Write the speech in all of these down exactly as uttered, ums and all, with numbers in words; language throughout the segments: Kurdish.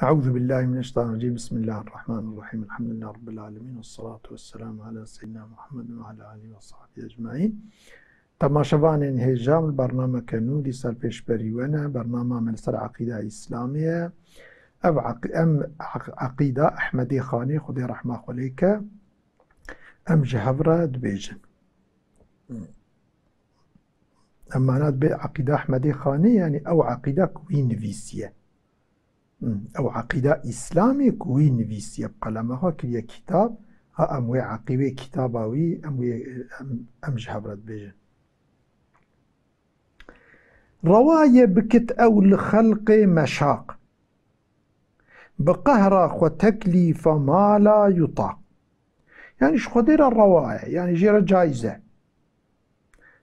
أعوذ بالله من الشيطان الرجيم. بسم الله الرحمن الرحيم. الحمد لله رب العالمين. والصلاة والسلام على سيدنا محمد وعلى آله وصحبه أجمعين. Temaşevanên hêja, li bernameke nû dîsa li pêşberî we ne. Bernama me li ser eqîda îslamî ye. Ev eq-, em eq-, eqîda Ehmedê Xanê, Xwedê rehma xwe lê ke, em ji hev re dibêjin. Em mana dibê eqîda Ehmedê Xanê, yanî ew eqîda ku wî nivîsiye. Hmm, ew eqîda Îslamê ku wî nivîsiye, bi qelema xwe kiriye kitab, ha em wê eqî-, wê kitaba wî, em wê, em, em ji hev re dibêjin. Rewa ye bikit ew li xelqê meşaq. Bi qehra xwe teklîfa ma la yutaq. Yanî ji Xwedê re rewa ye, yanî jê re caiz e.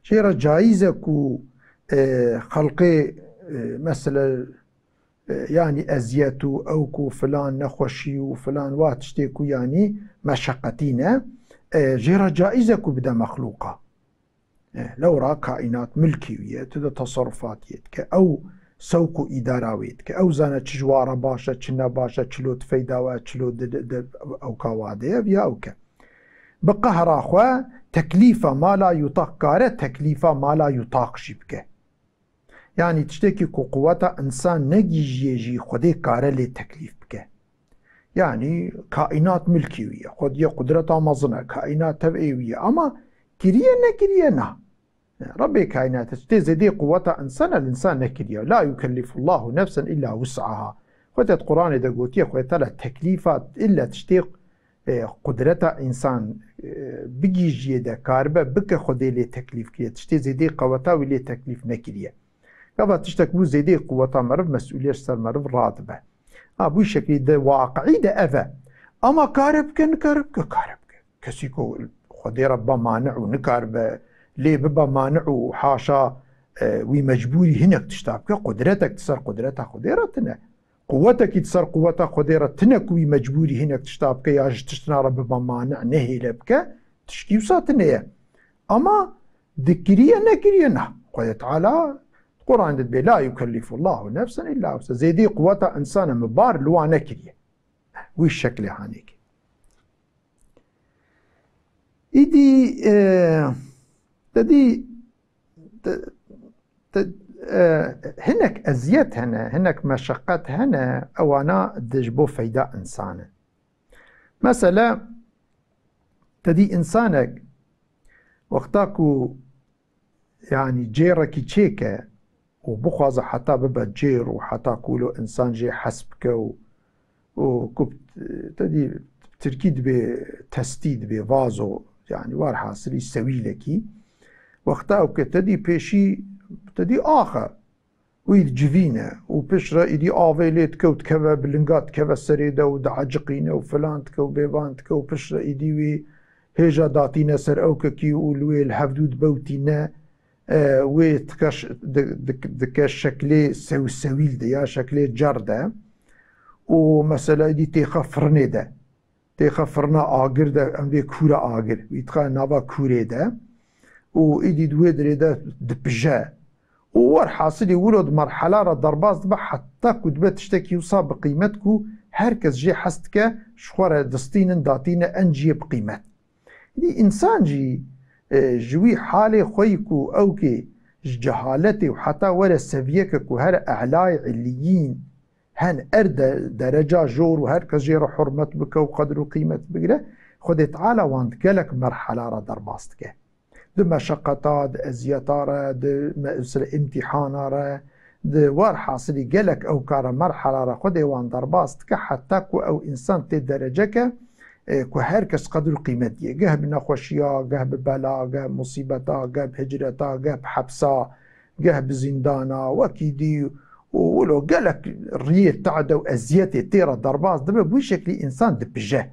Jê re caiz e ku, e, xelqê, e, mesele, e, yanî eziyet û ew ku filan nexweşî û filan wa tiştê ku yanî meşeqetî ne, e, jê re caiz e ku bide mexlûqa. E, lewra kaînat milkî wî ye, tu de teserrufatiyê dike. Ew sewq û îdara wê dike. Ew zane çi ji wa re baş e, çi ne baş e, çilo difeyda we, çilo di, di, di, ew ka wadê ye, ya ew ke. Bi qehra xwe teklîfa ma la yutaq kare, teklîfa ma la yutaq jî bike. Yanî tiştekî ku quweta însan negihîştiye jî Xwedê kare lê teklîf bike. Yanî kaînat milkî wî ye. Xwediyê qudreta mezin e. Kaînat tevê wî ye. Ama kiriye nekiriye na. Rebbê kaînat tiştê zêdê quweta însan e, însan nekiriye. La yukellifullahu nefsen illa wus'aha. Xwedê di Quranê de gotiye, Xwedê Teala teklîfa illa tiştê, e, qudreta însan, e, bigihîştiye de karibe bike Xwedê lê teklîf kiriye. Tiştê zêdê qeweta wî lê teklîf nekiriye. Gava tiştek bû zêdê quweta meriv, mesûliyet ji ser meriv radibe. Ha, bû şeklî de waqiî de ev e. Ama kare bike, nikare bike, kare bike. Kesî ku Xwedê re bibe mani'û nikaribe, lê bibe mani'û haşa, e, wî mecbûrî hinek tişta bike, qudretek di ser qudreta Xwedê re tine. Quwetekî di ser quweta Xwedê re tine ku wî mecbûrî hinek tişta bike ya ji tiştina re bibe mani' nehêle bike, tişkî wisa tine ye. Ama dikiriye nekiriye na. Xwedê Teala Quran de dibê, "La yukellifullahu nefsen illa wus'aha." Zêdî quweta insana min bar li wan nekiriye. Wî şeklê hanêkê. Îdî, e, te dî, te, te, e, hinek eziyet hene, hinek meşeqet hene, ewana di ji bo feyda insan in. Mesela, te dî insanek wexta ku, yanî, cêrekî çêke û bixwaze heta bibe cêr û heta ku wilo insan jê hes bike û, û ku te dî tirkî dibê testî, dibê vazo, yanî, werhasilî sewîlekî. Wexta ew ke te dî pêşî, te dî axe, wî dicivîne û piştre îdî avê lê dike û dikeve, bi linga dikeve serê de û dieciqîne û filan dike û bêvan dike û piştre îdî wî hêja datîne ser ewkekî û li wê li hevdû dibewtîne, e, wê dike ş-, di-, di-, dike şeklê sew-, sewîl de ya şeklê cer de û mesela îdî têxe firinê de. Têxe firina agir de, em vê kûra agir, wî dixe nava kûrê de û îdî di wê dirê de dipije û werhasilî wilo di merhela re derbas dibe heta ku dibe tiştekî wisa bi qîmet ku her kes jê hes dike ji xwe re distînin datîne en jiyê bi qîmet. Îdî însan jî, e, ji wî halê xwe yî ku ew kê ji cehaletê û heta were seviyeke ku here e'layê illiyîn, hen er de-, dereca jor û her kes jê re hurmet bike û qedr û qîmet bigire, Xwedê Teala wan di gelek merhela re derbas dike. Di meşeqeta, di eziyeta re, di me-, mesela îmtîhana re, di werhasilî gelek ew kara merhela re Xwedê wan derbas dike, heta ku ew însan tê dereceke, e, ku her kes qedr û qîmet diye. Geh bi nexweşiya, geh bi bela, geh bi musîbeta, geh bi hicreta, geh bi hepsa, geh bi zîndana, wekî dî û wilo gelek riyê tade û eziyetê tê re derbas dibe, bi wî şeklî însan dipije.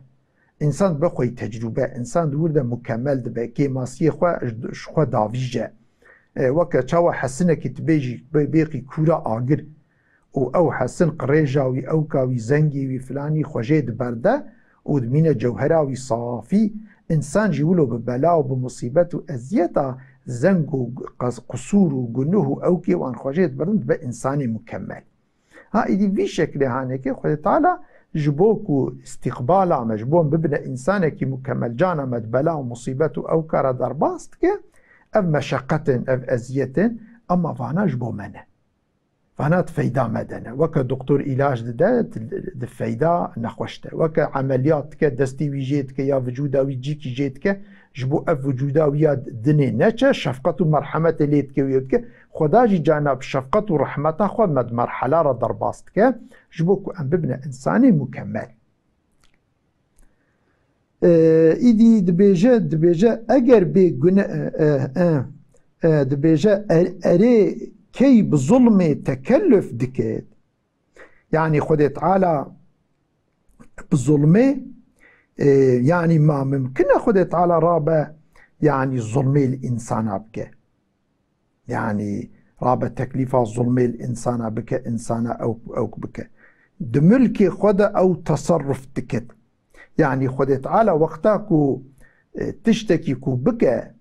Însan dibe xweyî tecrûbe, însan di wir de mukemel dibe, kêmasiyê xwe ji xwe davîje. E, weke çawa hesinekî tu bêjî, bê-, bêqî kûra agir û ew hesin qirêja wî, ewka wî, zengê wî, filanî xwe jê diberde û dimîne cewhera wî safî, însan jî wilo bi bela û bi musîbet û eziyeta zeng û qas-, qusûr û gunuh û ewkê wan xwe jê diberdin, dibe însanê mukemel. Ha, îdî vî şeklê hanekê Xwedê Teala ji bo ku îstîqbala me, ji bo em bibine însanekî mukemel, cana me di bela û musîbet û ew kara derbas dike, ev meşeqetin, ev eziyetin, ema vana ji bo me ne. Vana di feyda me de ne. Weke doktor îlac dide, di feyda nexweş de. Weke emeliyat dike, destî wî jê dike ya vücuda wî cîkî jê dike, ji bo ev vücuda wî ya dinê neçe, şefqet û merhemetê lê dike wî dike. Xweda jî carna bi şefqet û rehmeta xwe me di merhela re derbas dike, ji bo ku em bibine însanê mukemel. E, îdî dibêje, dibêje, eger bê gune-, e, e, e, e, dibêje, er-, erê key bi zulmê tekelluf dike. Yanî Xwedê Teala bi zulmê, e, yanî ma mimkin e Xwedê Teala rabe, yanî zulmê li însana bike. Yanî rabe teklîfa zulmê li însana bike, însana ew, ew bike. Di milkê xwe de ew teserruf dike. Yanî Xwedê Teala wexta ku, e, tiştekî ku bike,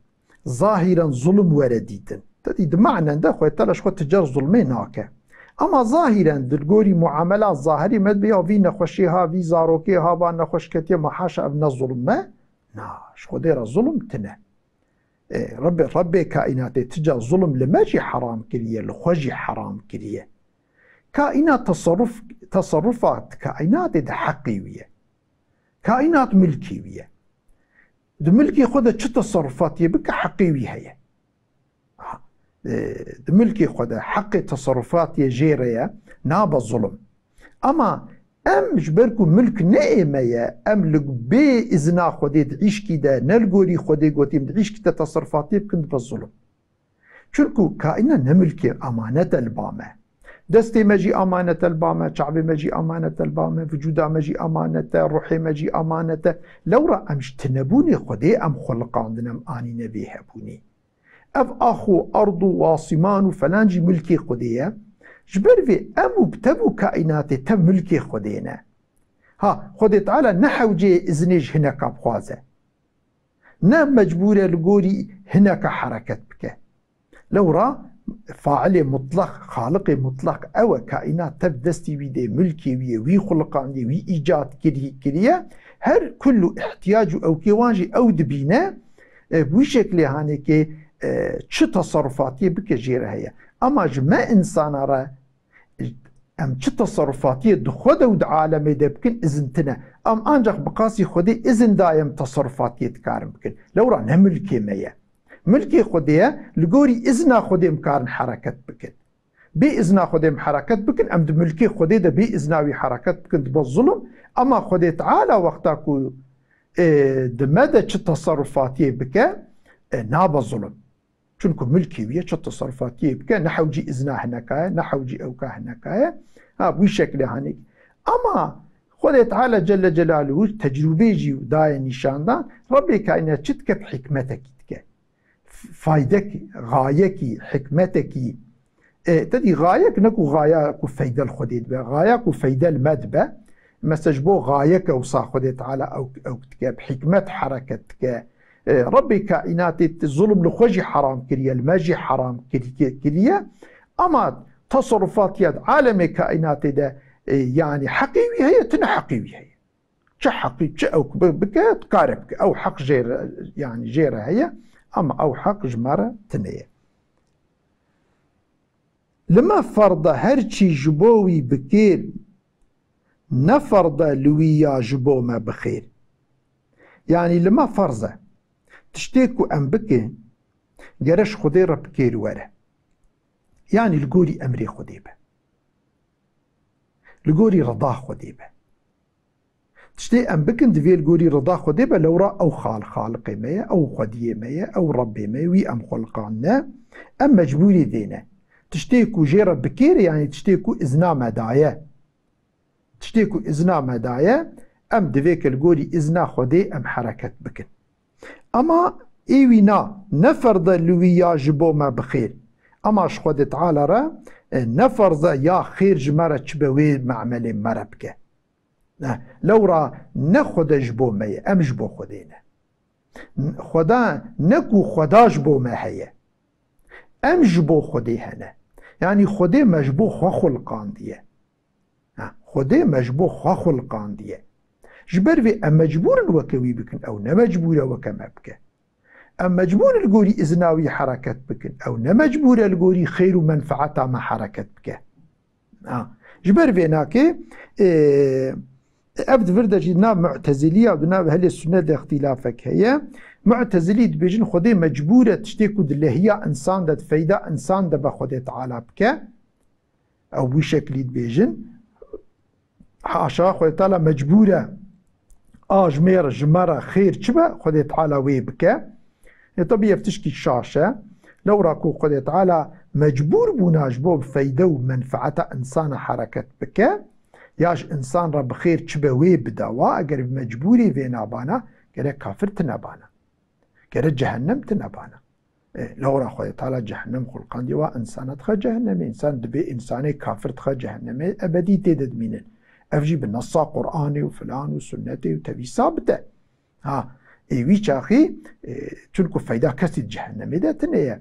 zahîren zulm were dîtin. Tedî di manen de Xwedê Teala ji xwe ticar zulmê nake. Ama zahîren di gorî muamela zahirî me dibê ya vî nexweşiyê ha, vî zarokê ha, va nexweş ketiye, ma haşa ev ne zulm me? Na, ji Xwedê re zulm tine. E, Rebê, Rebê kaînatê tica zulm li me jî heram kiriye, li xwe jî heram kiriye. Kaînat teserruf, teserrufa di kaînatê de heqê wî ye. Kaînat milkê wî ye. Di milkê xwe de çi teserrufatiyê bike heqê wî heye. Ha, e, di milkê xwe de heqê teserrufatiyê jê re ye, nabe zulm. Ama em ji ber ku milk ne ê me ye, em li bê izna Xwedê di îşkî de, ne li gorî Xwedê gotî em di îşkî de teserrufatiyê bikin, dibe zulm. Çunku kaîna ne milkê, amanet e li ba me. Destê me jî amanet e li ba me, çavê me jî amanet e li ba me, vücuda me jî amanet e, ruhê me jî amanet e. Lewra em ji tinebûnê Xwedê em xuliqandin, em anîne vê hebûnê. Ev ax û erd û wasiman û felan jî milkê Xwedê ye. Ji ber vê em û tev û kaînatê tev milkê Xwedê ne. Ha, Xwedê Teala ne hewceyê izinê ji hineka bixwaze. Ne mecbûr e li gorî hineka hereket bike. Lewra failê mutlaq, xaliqê mutlaq ew e, kaînat tev destî wî dê, milkê wî ye, wî xuliqandiye, wî îcad kirî-, kiriye. Her kul û ihtiyac û ewkê wan jî ew dibîne, e, bi wî şeklê hanekê, e, çi teserrufatiyê bike jê re heye. Ama ji me însana re em çi teserrufatiyê di xwe de û di alemê de bikin, izin tine. Em ancaq bi qasî Xwedê izin daye em teserrufatiyê dikarin bikin. Lewra ne milkê me ye. Milkê Xwedê ye, li gorî izna Xwedê em karin hereket bikin. Bê izna Xwedê em hereket bikin, em di milkê Xwedê de bê izna wî hereket bikin, dibe zulm. Ema Xwedê Teala wexta ku, e, di me de çi teserrufatiyê bike, e, nabe zulm. Çunku milkê wî ye, çi teserrufatiyê bike, ne hewcî izna hineka ye, ne hewcî ewka hineka ye. Ha, bi wî şeklê hanê. Ama Xwedê Teala Celle Celaluhu tecrûbê jî daye nîşandan, Rebê kaînat çi dike, bi hikmetekî dike. F-, faydekî, gayekî, hikmetekî. E, te dî gayek ne ku gaya ku feyde li Xwedê dibe, gaya ku feyde li me dibe. Mesela ji bo gayeke wisa Xwedê Teala ew, ew dike, bi hikmet hereket dike. E, Rebbê kaînatê ti zulm li xwe jî heram kiriye, li me jî heram kiri-, kiriye. Ama teserrufatiya di alemê kaînatê de, e, yanî heqê wî heye, tune heqê wî heye. Çi heqî, çi ew bi-, bike, dikare bike. Ew heq jê re, yanî jê re heye, ama ew heq ji me re tune ye. Li me ferz e her çî ji bo wî bikêr, ne ferz e li wî ya ji bo me bixêr. Yanî li me ferz e. Tiştê ku em bikin, gere ji Xwedê re bikêr were. Yanî li gorî emrê Xwedê be. Li gorî rida Xwedê be. Tiştê em bikin, divê li gorî rida Xwedê be, lewra ew xal-, xaliqê me ye, ew xwediyê me ye, ew Rebbê me ye, wî em xuliqandine, em mecbûrî dê ne. Tiştê ku jê re bikêre, yanî tiştê ku izna me daye. Tiştê ku izna me daye, em divê ke li gorî izna Xwedê em hereket bikin. Ema ê wî na, ne ferz e li wî ya ji bo me bixêr. Ema ji Xwedê Teala re, e, ne ferz e ya xêr ji me re çi be wê me'melê me re bike. Ne, lewra ne Xwede ji bo me ye, em ji bo Xwedê ne. Xweda ne ku Xweda ji bo me heye. Em ji bo Xwedê hene. Yanî Xwedê me ji bo xwe xuliqandiye. Ha, Xwedê me ji bo xwe xuliqandiye. Ji ber vê em mecbûr in weke wî bikin, ew ne mecbûr e weke me bike. Em mecbûr in li gorî izina wî hereket bikin, ew ne mecbûr e li gorî xêr û menfeeta me hereket bike. Ha, ji ber vê nakê, e, ev di vir de jî di nav Mu'teziliya û di nav Ehlê Sunnet de îxtîlafek heye. Mu'tezilî dibêjin Xwedê mecbûr e tiştê ku di lehiya insan de, di feyda insan de be Xwedê Teala bike. Ew wî şeklî dibêjin. Haşa, Xwedê Teala mecbûr e a ji me re, ji me re xêr çi be, Xwedê Teala wê bike. Ê, tebî ev tişkî şaş e. Lewra ku Xwedê Teala mecbûr bûna ji bo bi feyde û menfeeta insana hereket bike, ya ji insan re bi xêr çi be wê bide wa, eger bi mecbûrî vê nabana, gerek kafir tine bana. Gere cehennem tine bana. E, lewra Xwedê Teala cehennem xulqandiye wa insana dixe cehennemê. Însan dibê, însanê kafir dixe cehennemê, ebedî tê de dimînin. Ev jî bi nesa Qur'anê û filan û sunnetê û tevî sabit e. Ha, ê wî çaxî, e, çunku feyda kesî di cehennemê de tine ye.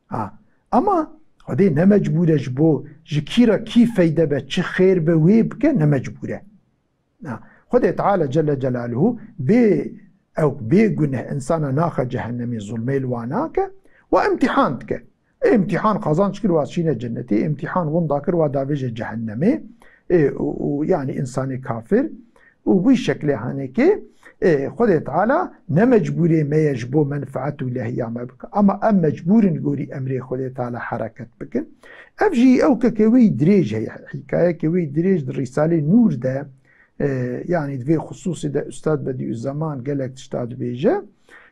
Ha, ama Xwedê ne mecbûr e ji bo ji kî re kî feyde be, çi xêr be wê bike, ne mecbûr e. Ha, Xwedê Teala Celle Celaluhu bê ew, bê guneh insana naxe cehennemê, zulmê li wan nake, wa imtîhan dike. Ê imtîhan qazanç kir, wa şîne cennetê, ê imtîhan winda kir, wa davêje cehennemê. Ê, û, û, yanî insanê kafir û wî şeklê hanekê, ê, Xwedê Teala ne mecbûrê me ye ji bo menfaet û lehiya me bike. Ama em mecbûr in gorî emrê Xwedê Teala hereket bikin. Ev jî ew keke wî dirêj heye. Hîkayeke wî dirêj di Rîsalê Nûr de, e, yanî di vê xisûsê de Ustad Bedîuzzeman gelek tişta dibêje.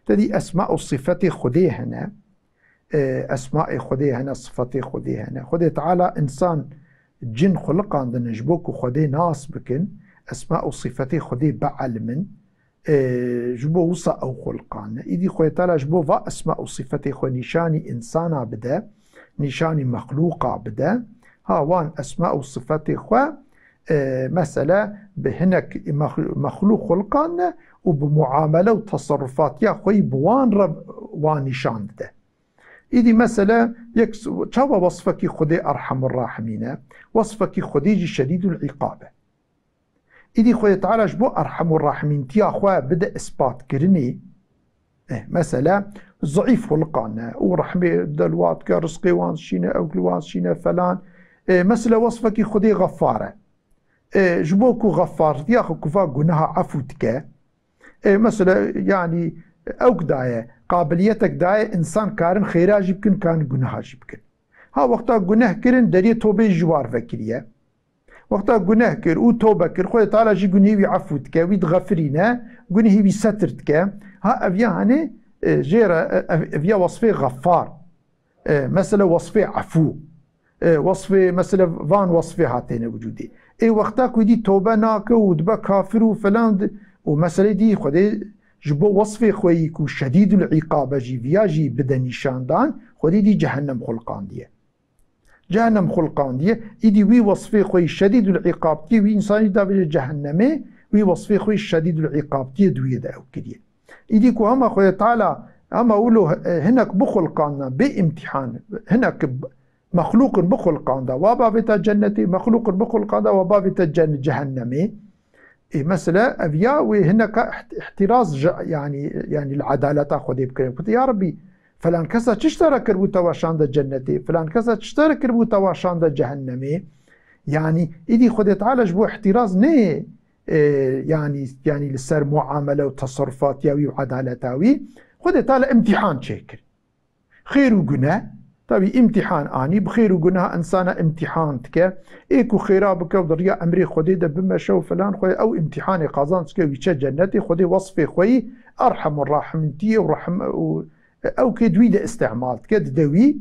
Te dî esma û sifetê Xwedê hene. E, esmaê Xwedê hene, sifetê Xwedê hene. Xwedê Teala insan, cin xuliqandine ji bo ku Xwedê nas bikin, esma û sifetê Xwedê bielimin, e, ji bo wisa ew xuliqandine. Îdî Xwedê Teala ji bo va esma û sifetê xwe nîşanî insana bide, nîşanî mexlûqa bide. Ha, wan esma û sifetê xwe, e, mesele bi hinek mex-, mexlûq xuliqandine û bi muamele û teserrufatiya xwe yî bi wan re wan nîşan dide. Îdî mesele yek s-, çawa wesfekî Xwedê Erhemur Rahimîn e, wesfekî Xwedê jî Şedîdul Îqab e. Îdî Xwedê Teala ji bo Erhemur Rahimîntiya xwe bide ispatkirinê, eh, mesele zeîf xuliqan e û rehmê de li wan dike, rizqê wan şîne, ew li wan şîne falan. Eh, mesele wesfekî Xwedê Xefar e. E, ji bo ku xefartiya xwe ku va guneha efû dike, e, mesela, yanî, ew daye, qabiliyetek daye, insan karin xêra jî bikin, karin guneha jî bikin. Ha, wexta guneh kirin, deriyê tobê ji war vekiriye. Wexta guneh kir û tobe kir, Xwedê Teala jî gunehê wî efû dike, wî dixefirîne, gunehê wî setir dike. Ha, ev ya hanê, e, jê re, e, ev, ev ya wesfê xefar. E, mesele wesfê efû. E, wesfê, mesele van wesfê hatêne wicûdê. Ê wexta ku dî tobe nake û dibe kafir û falan di-, û meselê dî Xwedê ji bo wesfê xwe yî ku şedîdul îqabe jî viya jî bide nîşandan, Xwedê dî cehennem xulqandiye. Cehennem xulqandiye, îdî wî wesfê xwe yî şedîdul îqabtiyê, wî însanî davêje cehennemê, wî wesfê xwe yî şedîdul îqabtiyê duyê de ew kiriye. Îdî ku hema Xwedê Teala, hema wilo, e, hinek bixulqandina, bê îmtîhan, hinek b-, mexlûqin bixulqanda, wa bavêta cennetê, mexlûqin bixulqanda, wa bavêta cen-, cehennemê. Ê, mesele, ev ya wê hineka iht-, îhtîraz ji, yanî, yanî li edaleta Xwedê bikirin. Gote, ya Rebbî, falan kesa çi ji te re kiribû te wa şande cennetê, falan kesa çi ji te re kiribû te wa şande cehennemê. Yanî, îdî Xwedê Teala ji bo îhtîraz nê, e, yanî, yanî li ser muamele û teserrufatiya wî û edaleta wî, Xwedê Teala îmtîhan çêkir. Xêr û guneh, tabî îmtîhan anî, bi xêr û guneha insana îmtîhan dike. Ê ku xêra bike û di riya emrê Xwedê de bimeşe û filan, Xwedê ew îmtîhanê qazanc dike, wî çe cennetê, Xwedê wesfê xwe yî Erhemur Rahimîntiyê û rehm-, û ew kê di wî de îstîmal dike, dide wî.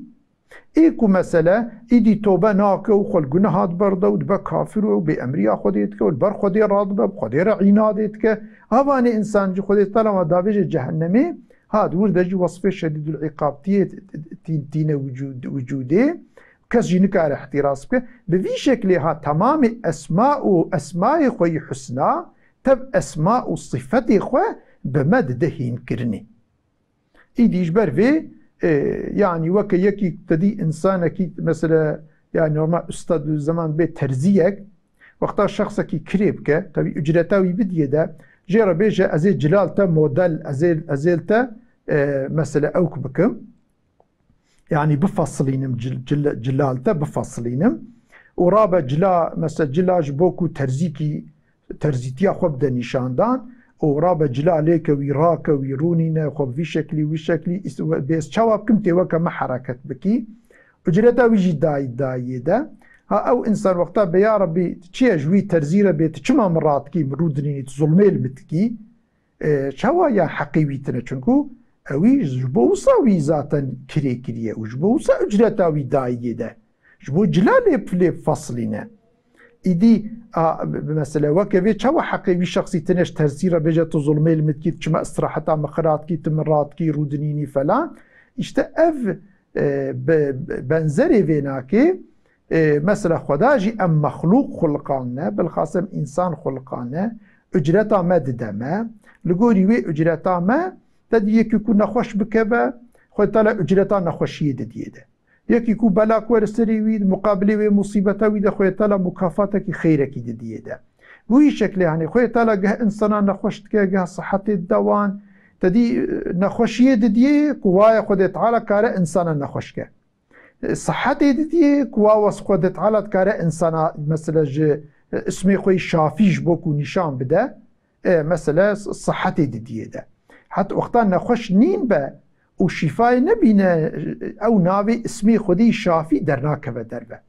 Ê ku mesele, îdî tobe nake û xwe li guneha diberde û dibe kafir û bêemriya Xwedê dike û li ber Xwedê radibe, bi Xwedê re înadê dike. Havanê însan jî Xwedê Teala wan davêje cehennemê, ha, di wir de jî wesfê şedîdul îqabtiyê tî-, tîne wicûd-, wicûdê. Kes jî nikare îhtîraz bike. Bi vî şeklê ha temamê esma û esmayê xwe yî husna, tev esma û sifetê xwe bi me dide hînkirinê. Îdî ji ber vê, e, yanî weke yekî te dî însanekî, mesela, yanî normal Ustad Bediüzzeman bê terziyek, Wexta şexsekî kirê bike, tevî ucreta wî bidiyê de, jê re bêje, ez ê cilal te model, ez ê, ez ê li te, e, mesele ewk bikim. Yanî bifesilînim, cil-, cil-, cilal te bifesilînim. Û rabe cila, mesela cila ji bo ku terzîkî, terzîtiya xwe bide nîşandan û rabe cila lêke wî, rake wî, rûnîne xwe bi vî şeklî, wî şeklî, îs-, we-, bê ez çawa bikim tê weke me hereket bikî. Ucreta wî jî dayî, dayiyê de. Ha ew însan wexta be ya Rebî, çi ye ji wî terzî re bê, tu çima min radikî, min rûdinînî, tu zulmê li min dikî? E, çawa ya heqê wî tine? Çunku ewî ji bo wisa wî zaten kirê kiriye û ji bo wisa ucreta wî dayiyê de. Ji bo cila lê, lê feslîne. Îdî, a, mesele weke vê çawa heqê wî şexsî tine ji terzî re bêje tu zulmê li min dikî, çima istiraheta min xirat kî, tu min radikî, rûdinînî falan. Îşte ev, e, be-, be-, benzerê vê nakê, e, mesela Xweda jî em mexlûq xuliqanine, bilxas em însan xuliqanine, ucreta me dide me. Li gorî wê ucreta me, te dî yekî ku nexweş bikeve, Xwedê Teala ucreta nexweşiyê didiyê de. Yekî ku bela ku were serê wî, di muqabilê wê musîbeta wî de Xwedê Teala mukafatekî xeyrekî didiyê de. Bi wî şeklê, hanê, Xwedê Teala geh insana nexweş dike, geh sihetê dide wan. Te dî, e, nexweşiyê didiyê ku waye Xwedê Teala kare insana nexweş ke. E, sihetê didiyê ku wa wes Xwedê Teala dikare insana, mesela, ji, e, ismê xwe yî Şafî ji bo ku nîşan bide, e, mesela, s-, sihetê didiyê de. Heta wexta nexweş nîn be û şîfayê nebîne, e, ew navê ismê Xwedê yî Şafî dernakeve derve.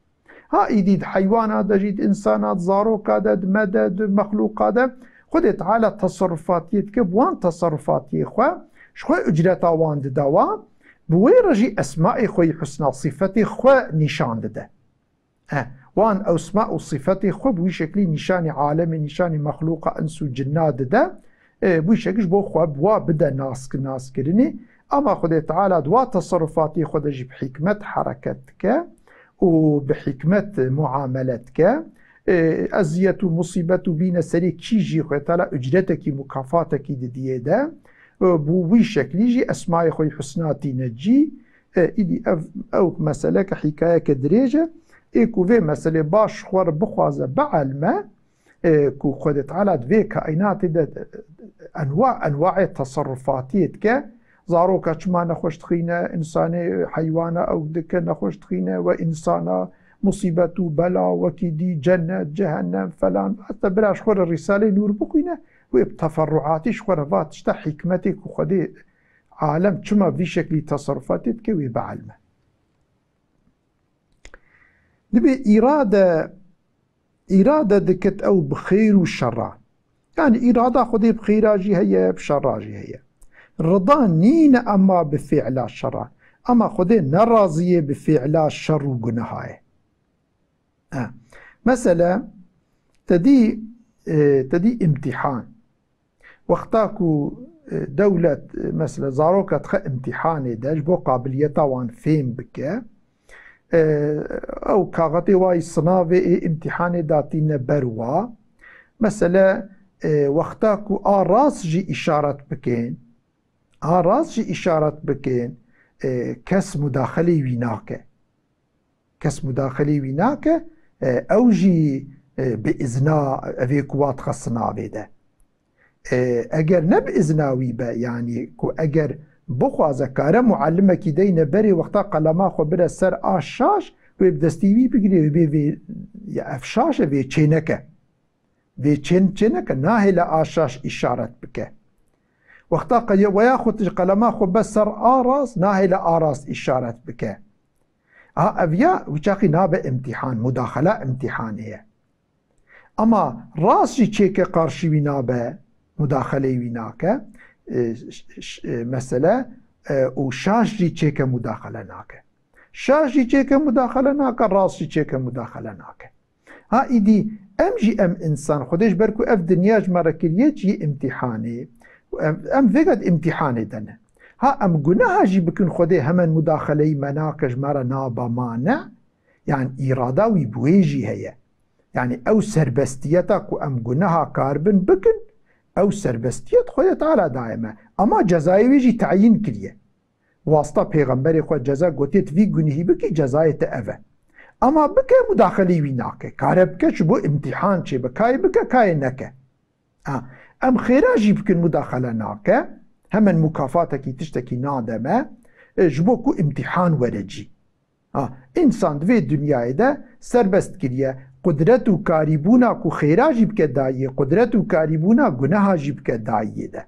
Ha îdî di heywana de jî, di însana, di zaroka de, di me de, di mexlûqa de Xwedê Teala teserrufatiyê dike, bi wan teserrufatiyê xwe ji xwe ucreta wan dide wan, bi wê re jî esmaê xwe yî husna, sîfetê xwe nîşan dide. E, wan esma û sîfetê xwe bi wî şeklî nîşanî alemê, nîşanî mexlûqa ins û cinna dide. E, bi wî şekil ji bo xwe bi wa bide nas-, naskirinê. Ama Xwedê Teala di wa teserrufatê xwe de jî bi hikmet hereket dike û bi hikmet muamele dike. E, eziyet û musîbet û bîne serê kî jî Xwedê Teala ucretekî, mukafatekî didiyê de. E, bi wî şeklî jî esmayê xwe yî husna tîne cî. E, îdî ev, ew meseleke, hîkayeke dirêj e. Ê ku vê meselê baş xwe re bixwaze bielme, e, ku Xwedê Teala di vê kaînatê de enwa enwaê teserrufatiyê dike, zaroka çima nexweş dixîne, însanê, heywana ew dike nexweş dixîne, we însana musîbet û bela, wekî dî cennet, cehennem, felan. Heta bira ji xwe re Rîsaleyê Nûr bixwîne, wê bi teferruatî ji xwe re va tişta hikmetê ku Xwedê alem çima vî şeklî teserrufatê dike, wê bielme. Dibê îrade, îrade dikit ew bi xêr û şerra. Yani îrada Xwedê bi xêra jî heye, bi şerra jî heye. Rida nîne ema bi fiila şerra. Ema Xwedê neraziyê bi fiila şer û guneha ye. E, mesele, te dî, e, te dî îmtîhan. Wexta ku, e, dewlet, e, mesela zaroka dixe îmtîhanê de ji bo qabiliyeta wan fêm bike, e, ew kaxetê wa yî sinavê ê îmtîhanê datîne ber wa. Mesele, e, wexta ku a rast jî îşaret bikin, a rast jî îşaret bikin, e, kes mudaxelê wî nake. Kes mudaxelê wî nake, e, ew jî, e, bi izna evê ku wa dixe sinavê de. E, eger ne bi izna wî be, yanî ku eger bixwaze kare muallimekî deyne berê wexta qelema xwe bire ser a şaş, wê bi destî wî bigirê, wê bê vê, ya ev şaş e, vê çêneke. Vê çên çêneke, nahêle a şaş îşaret bike. Wexta qe-, weya xwe tu ji qelema xwe be ser a rast, nahêle a rast îşaret bike. Ha, ev ya wî çaxî nabe îmtîhan, mudaxela îmtîhanê ye. Ama rast jî çêke qarşî wî nabe, mudaxeleyê wî nake, e, ş-, ş-, e, mesele, e, û şaş jî çêke mudaxele nake. Şaş jî çêke mudaxele nake, rast jî çêke mudaxele nake. Ha, îdî em jî em însan, Xwedê ji ber ku ev dinya ji me re kiriye cihê îmtîhanê, em, em vêga di îmtîhanê de ne. Ha, em guneha jî bikin, Xwedê hemen mudaxeleyî me nake, ji me re naba mane. Yani îrada wî bi wê jî heye. Yani ew serbestiyeta ku em guneha karibin bikin, ew serbestiyet Xwedê Teala daye me. Ama cezayê wê jî teyîn kiriye. Wasta pêxemberê xwe ceza gotiye, tu vî gunehî bikî, cezayê te ev e. Ama bike, mudaxelê wî nake. Kare bike, ji bo îmtîhan çêbe. Kayê bike, kayê neke. Ha, em xêra jî bikin, mudaxele nake. Hemen mukafatekî tiştekî nade me. E, ji bo ku îmtîhan were cî. Ha, însan di vê dinyayê de serbest kiriye. Qudret û karîbûna ku xêra jî bike dayiyê, qudret û karîbûna guneha jî bike dayiyê de.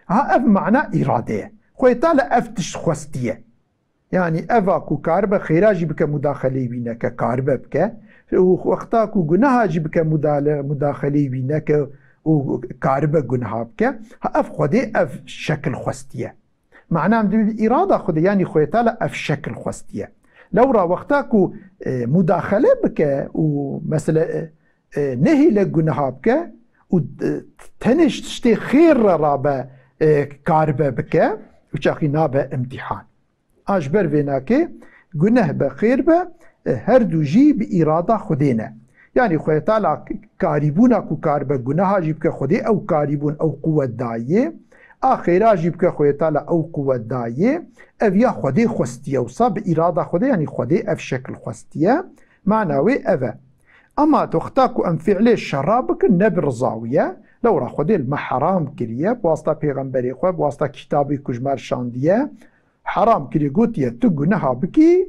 Ha, ev mana îrade ye. Xwê Teala ev tişt xwestiye. Yanî eva ku karibe xêra jî bike, mudaxeleyê wî neke, karibe bike. Û wexta ku guneha jî bike, mudale-, mudaxeleyê wî neke û karibe guneha bike. Ha, ev Xwedê ev şekil xwestiye. Mana em dibî îrada Xwedê, yanî Xwedê Teala ev şekil xwestiye. Lewra wexta ku, e, mudaxele bike û mesele, e, e, nehêle guneha bike û, e, tenê ji tiştê xêr re rabe, e, karibe bike, û çaxî nabe îmtîhan. A ji ber vê nakê guneh be, xêr be, e, her du jî bi îrada Xwedê ne. Yanî Xwedê Teala karîbûna ku karibe guneha jî bike, Xwedê ew karîbûn, ew quwet dayê. A xêra jî bike, Xwedê Teala ew quwet dayê. Ev ya Xwedê xwestiye wisa bi îrada Xwedê, yanî Xwedê ev şekil xwestiye. Mana wê ev e. Ama wexta ku em fiilê şera bikin, ne bi riza wî ye. Lewra Xwedê li me heram kiriye, bi wasta pêxemberê xwe, bi wasta kitabê ku ji me re şandiye, heram kiriye, gotiye, tu guneha bikî,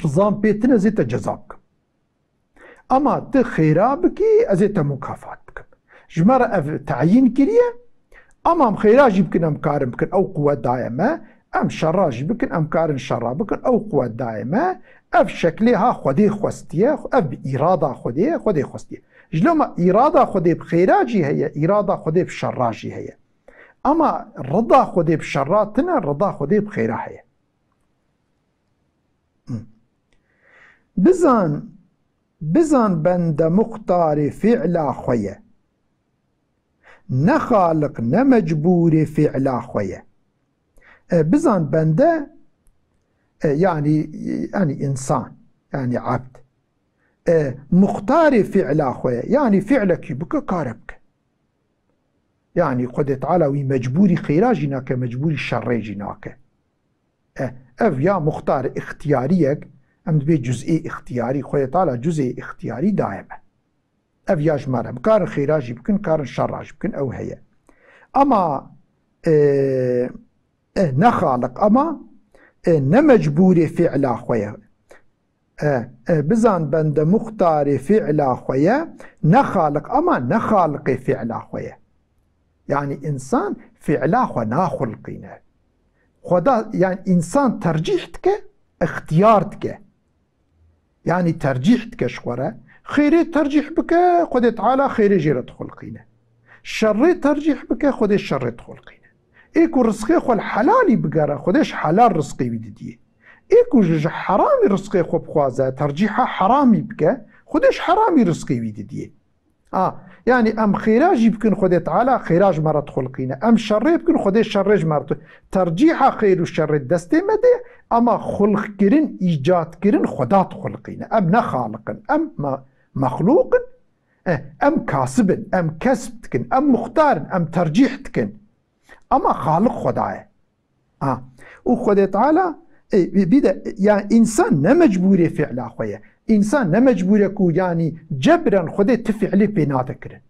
rizam pê tine, ez ê te ceza bikim. Ama tu xêra bikî, ez ê te mukafat bikim. Ji me re ev teyîn kiriye, ama em xêra jî bikin, em karin bikin, ew quwet daye me, em şera jî bikin, em karin şera bikin, ew quwet daye me. Ev şeklê ha Xwedê xwestiye, ev bi îrada Xwedê ye, Xwedê xwestiye. Ji loma îrada Xwedê bi xêra jî heye, îrada Xwedê bi şera jî heye. Ama rida Xwedê bi şera tine, rida Xwedê bi xêra heye. Bizan, bizan bende muxtarê fiila xwe ye. Ne xaliq, ne mecbûrê fiila xwe ye. E, bizan bende, e, yanî, yanî însan, yanî ebd. E, muxtarê fiila xwe ye. Yanî fiilekî bike, kare bike. Yanî Xwedê Teala wî mecbûrî xêra jî nake, mecbûrî şerê jî nake. E, ev ya muxtar îxtiyariyek, em dibê cuz'ê îxtiyarî, Xwedê Teala cuz'ê îxtiyarî daye me. Ev ya ji me re. Em karin xêra jî bikin, karin şerra jî bikin, ew heye. Ama, e, e, ne xaliq, ama, e, ne mecbûrê fiila xwe ye. E, e, bizan bende muxtarê fiila xwe ye, ne xaliq, ama ne xaliqê fiila xwe ye. Yanî însan fiila xwe naxulqîne. Xweda, yanî însan tercîh dike, îxtiyar dike. Yanî tercîh dike ji xwe re. Xêrê tercîh bike, Xwedê Teala xêrê jê re dixulqîne. Şerê tercîh bike, Xwedê şerê dixulqîne. Ê ku rizqê xwe li helalî bigere, Xwedê ji helal rizqê wî didiyê. Ê ku ji, ji heramî rizqê xwe bixwaze, tercîha heramî bike, Xwedê ji heramî rizqê wî didiyê. A, yanî em xêra jî bikin, Xwedê Teala xêra ji me re dixulqîne. Em şerê bikin, Xwedê şerê ji me re dixulqîne. Tercîha xêr û şerê destê me de, ama xulqkirin, îcadkirin Xweda dixulqîne. Em ne xaliq in, em me-, mexlûq in. Eh, em kasib in, em kesb dikin, em muxtar in, em tercîh dikin. Ama xaliq Xweda ye. Ha. Û Xwedê Teala, e, bî de, ya însan ne mecbûrê fiila xwe ye. Însan ne mecbûr e ku, yanî, cebren Xwedê ti fiilê pê nade kirin.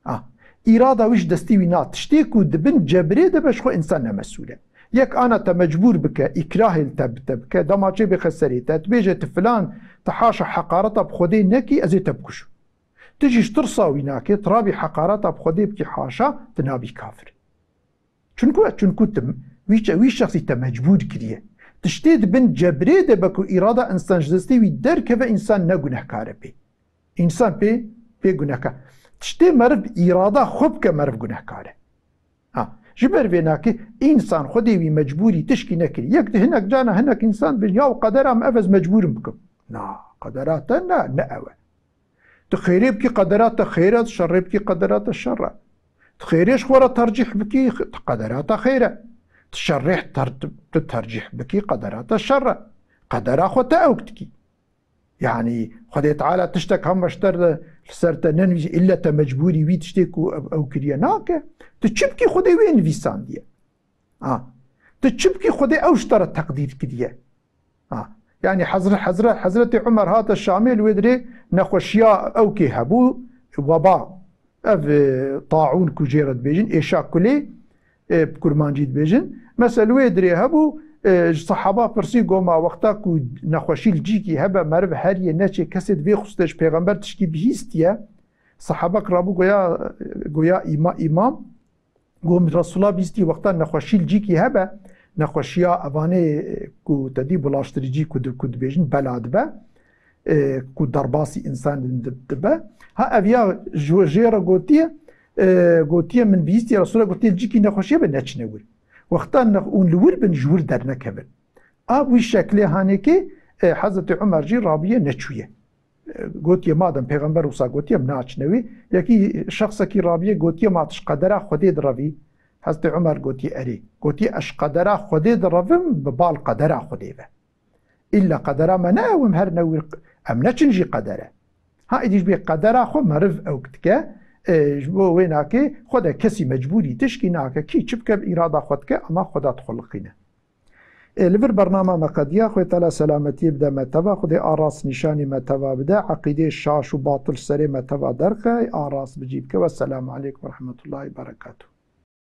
Ha. Îrada wî ji destî wî na. Tiştê ku di bin cebrê de be, ji xwe însan ne mesûl e. Yek ana te mecbûr bike, îkrahê li te bi te bike, demaçê bêxe serê te, tu bêje, tu filan, tu haşa heqareta bi Xwedê nekî, ez ê te bikujim. Tu jî ji tirsa wî nakê, tu rabî heqareta bi Xwedê bikî, haşa, tu nabî kafir. Çunku, çunku tu wî çe-, wî şexsî te mecbûr kiriye. Tiştê di bin cebrê de be ku îrada însan ji destê wî derkeve, însan ne gunehkar e pê. Însan pê, pê gunehkar. Tiştê meriv bi îrada xwe bike, meriv gunehkar e. Ha, ji ber vê nakê însan Xwedê wî mecbûrî tişkî nekirî. Yek di hinek cana hinek însan dibêje, ya qedera min ev, ez mecbûr im bikim. Na, qedera te ne, ne ew e. Tu xêrê bikî, qedera te xêr e, tu şerê bikî, qedera te şer e. Tu xêrê ji xwe re tercîh bikî, x-, tu qedera te xêr e. Tu şerê ter-, tu, tu tercîh bikî, qedera te şer e. Qedera xwe te ewk dikî. Yanî Xwedê Teala tiştek hema ji te re, li ser te nenivîsî, îlle te mecbûrî wî tiştê ku ew, ew kiriye nake. Tu çi bikî, Xwedê wê nivîsandiye. Ha. Tu çi bikî, Xwedê ew ji te re teqdîr kiriye. Ha. Yani Hezre-, Hezre-, Hezretî Umer hate Şamê, li wê dirê nexweşiya ewkê hebû, weba. Ev, e, taûn ku jê re dibêjin, êşa kulê, e, bi kurmancî dibêjin. Mesela li wê dirê hebû, e, ji sehaba pirsî, goma wexta ku nexweşî li cîkî hebe, meriv heriyê neçê kesê divê xustê ji pêxember tişkî bihîstiye. Sehabek rabû goya, goya îma-, îmam, Got, Resûla bîstî wexta nexweşî li cîkî hebe, nexweşiya evanê ku te dî bulaştırıcı ku di-, ku dibêjin bela dibe, e, ku derbasî însan di-, dibe. Ha ev ya ji, jê re gotiye, e, gotiye min bîstî Resûla gotiye li cîkî nexweşiye be neçine wir. Wexta nex-, hûn li wir bin ji wir dernekevin. A wî şeklê hanekê, e, Hezretî Umer jî rabiye neçûye. Gotiye, madem Pêxember wisa gotiye, em naçine wî. Yekî şexsekî rabiye gotiye, ma tu ji qedera Xwedê direvî? Hezretî Umer gotiye, erê. Gotiye, ez ji qedera Xwedê direvim, bi bal qedera Xwedê ve. Îlla qedera me ne ew, em her newir, em neçin jî qedere. Ha, êdî ji bê qedera xwe meriv ewk dike, e, ji bo wê nake, xwe de kesî mecbûrî tişkî nake, kî çi bike, bi îrada xwe dike, ama xwe de dixuliqîne. Ê, li vir bernama me qediya, Xwê Teala selametiyê bide me teva, Xwedê a rast nîşanî me teva bide, eqîdê şaş û batil serê me teva derxe, a rast bi cî bike. Wesselamu aleykum ve rahmetullahi ve berekatuh.